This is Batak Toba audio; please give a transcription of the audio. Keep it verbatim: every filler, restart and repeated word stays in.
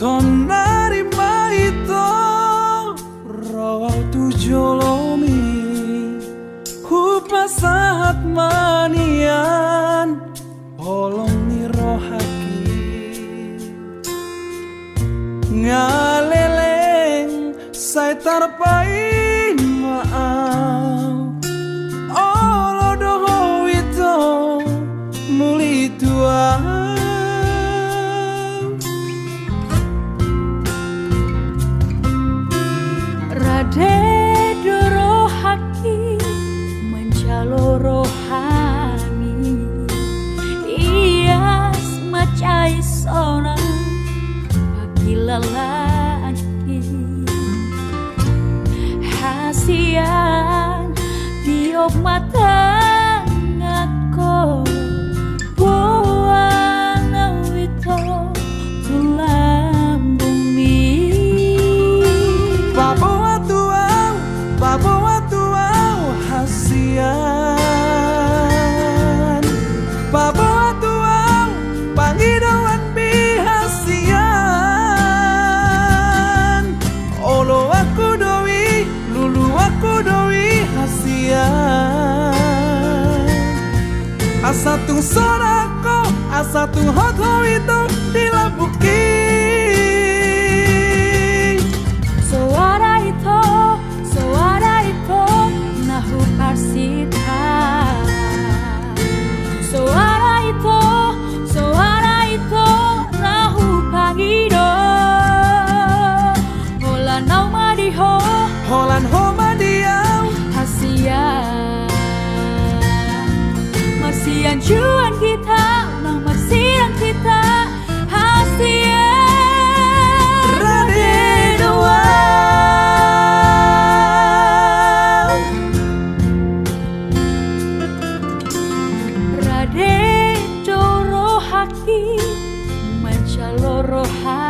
Sonari ma ito ro au tu jolomi, hupasahat ma nian holong ni rohangki. Nga leleng sai tarpaima au, olo do ho ito muli tu au. Rade do rohangki manjalo rohami, ias mansai sonang pangkilalaanki. Hasian, tiop ma tanganku, boan au ito tu lambungmi. Paboa tu au, paboa tu au hasian. Paboa tu au pangidoanmi hasian. Oloanku do i, luluanku do i hasian. Asa tung sonang ho, asa tung hot ho ito di lambungki. Soara ito, soara ito na huparsita. Soara ito, soara ito na hupangido. Holan au ma di ho, holan ho ma di au hasian. Marsianjuan hita, nang marsian hita hasian. Rade do au, rade do rohangki manjalo roha